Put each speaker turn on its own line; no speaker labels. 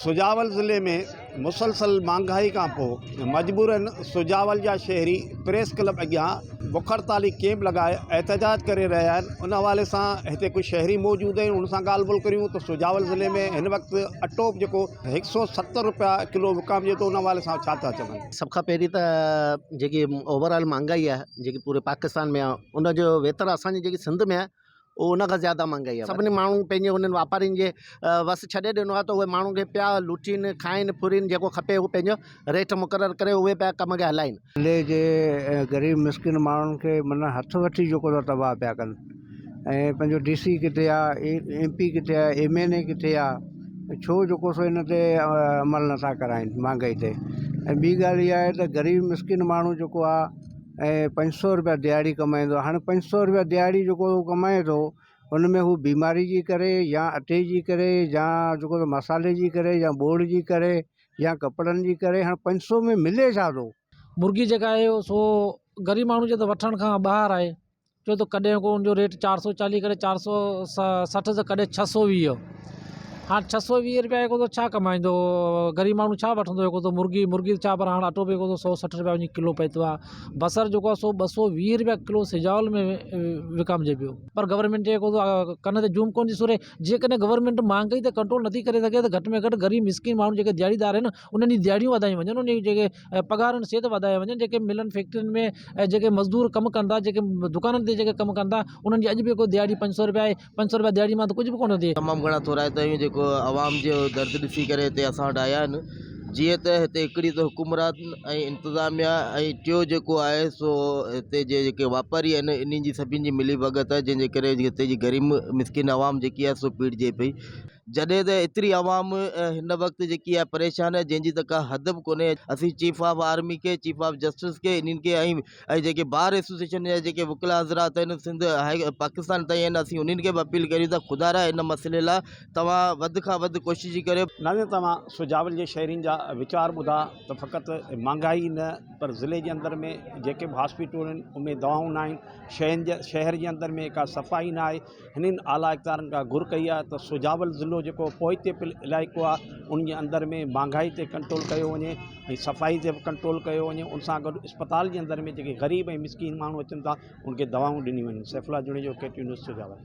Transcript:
سجاول ضلعي ۾ مسلسل مھانگائي کان پوء مجبورن سجاول جا شھري پريس ڪلب اڳيان بک ھڙتالي ڪيمپ لڳائي احتجاج ڪري رھيا آھن ان حوالي سان ھتي ڪجھ شھري موجود آھن انھن سان ڳالھ ٻولھ ڪريون ته سجاول ضلعي ۾ ھن وقت اٽو جيڪو ھڪ سئو ستر روپيا ڪلو وڪامجي ٿو ان حوالي سان ڇا ٿا چون.
سڀ کان پهرين ته جيڪي اوور آل مھانگائي آهي جيڪي پوري پاڪستان ۾ آهي ان جو ويتر اسان جي جيڪي سنڌ ۾ آهي اهو ان کان زياده مهانگائي آهي سڀني ماڻهن پنهنجي انهن واپارين جي وس ڇڏي ڏنو آهي ته اهي ماڻهن کي پيا لٽين کائين ڦرين جيڪو کپي اهو پنهنجو ريٽ مقرر ڪري اهي پيا ڪم کي هلائين.
ضلعي جي غريب مسڪين ماڻهن کي معنيٰ هٿ وٺي جيڪو ته تباهه پيا ڪن ۽ پنهنجو ڊي سي ڪٿي آ ايم پي ڪٿي آ ايم اين اي ڪٿي آ ڇو جيڪو سو ان تي عمل نٿا ڪرائين مهانگائي تي ۽ ٻي ڳالهه اها آهي ته غريب مسڪين ماڻهو جيڪو آ ۽ 500 روپيا دهاڙي ڪمائيندو آهي هاڻي 500 روپيا دهاڙي جيڪو هو ڪمائي ٿو ان ۾ هو بيماري جي ڪري يا اٽي جي ڪري يا جيڪو سو مصالحي جي ڪري يا ٻوڙ جي ڪري يا ڪپڙن جي ڪري هاڻي 500 ۾ ملي ڇا ٿو.
مرغي جيڪا آهي سو غريب ماڻهو جي ته وٺڻ کان ٻاهر آهي ڇو ته ڪڏهن ڪو ان جو ريٽ 440 ڪڏهن 460 ته ڪڏهن 620 هاڻ 620 روپيا هڪ ته ڇا ڪمائيندو غريب ماڻهو ڇا وٺندو هڪ ته مرغي مرغي ڇا پر هاڻ اٽو به هڪ 160 روپيا وڃي ڪلو پئي ٿو آهي بصر جيڪو آهي سو 220 روپيا ڪلو سجاول ۾ وڪامجي پيو پر گورنمينٽ جي هڪ ڪن تي جون ڪونه ٿي سري جيڪڏهن گورنمينٽ مهانگائي تي ڪنٽرول نٿي ڪري سگهي ته گهٽ ۾ گهٽ غريب مسڪين ماڻهو جيڪي دهاڙيدار آهن انهن جي دهاڙيون وڌايون وڃن انهن جي جيڪي پگهارن سي ته وڌايا وڃن جيڪي ملن فيڪٽرين ۾ ۽ جيڪي مزدور ڪم ڪن ٿا جيڪي دڪانن تي جيڪي ڪم ڪن ٿا انهن جي اڄ به ڪو دهاڙي 500 روپيا آهي 500 روپيا دهاڙي مان ته ڪجهه به ڪونه ٿئي.
تمام گهڻا ٿورائتا آهيون جيڪو عوام جو درد ڏسي ڪري هتي اسان وٽ آيا آهن جيئن ته هتي هڪڙي ته حڪمران ۽ انتظاميا ۽ ٽيو جيڪو آهي سو هتي جي جيڪي واپاري آهن انهن جي سڀني جي ملي ڀڳت آهي جنهن جي ڪري هتي جي غريب مسڪين عوام جيڪي آهي سو پيڙجي پئي جڏهن ته ايتري عوام هن وقت جيڪي آهي پريشان آهي جنهن جي ته ڪا حد به ڪونهي اسين چيف آف آرمي کي چيف آف جسٽس کي انهن کي ۽ ۽ جيڪي بار ايسوسيئيشن جا جيڪي وڪلا حضرات آهن سنڌ هاء پاڪستان تائين آهن اسين انهن کي به اپيل ڪريون ٿا خدا را ان مسئلي لاء توهان وڌ کان وڌ ڪوشش ڪريو.
ناظرين توهان سجاول جي شهرين جا ويچار ٻڌا ته فقط مهانگائي نه پر ضلعي جي اندر ۾ جيڪي به هاسپيٽلون آهن ان ۾ دوائون نه آهن شهن جي شهر جي اندر ۾ ڪا صفائي نه آهي هنن اعليٰ اختيارن کان گهر ڪئي آهي ته سجاول ضلعو جيڪو پوئتي پيل علائقو آهي ان جي اندر ۾ مهانگائي تي ڪنٽرول ڪيو وڃي ۽ صفائي تي به ڪنٽرول ڪيو وڃي ان سان گڏ اسپتال جي اندر ۾ جيڪي غريب ۽ مسڪين ماڻهو اچن ٿا ان کي دوائون ڏنيون وڃن Saifullah Junejo K T news Sujawal.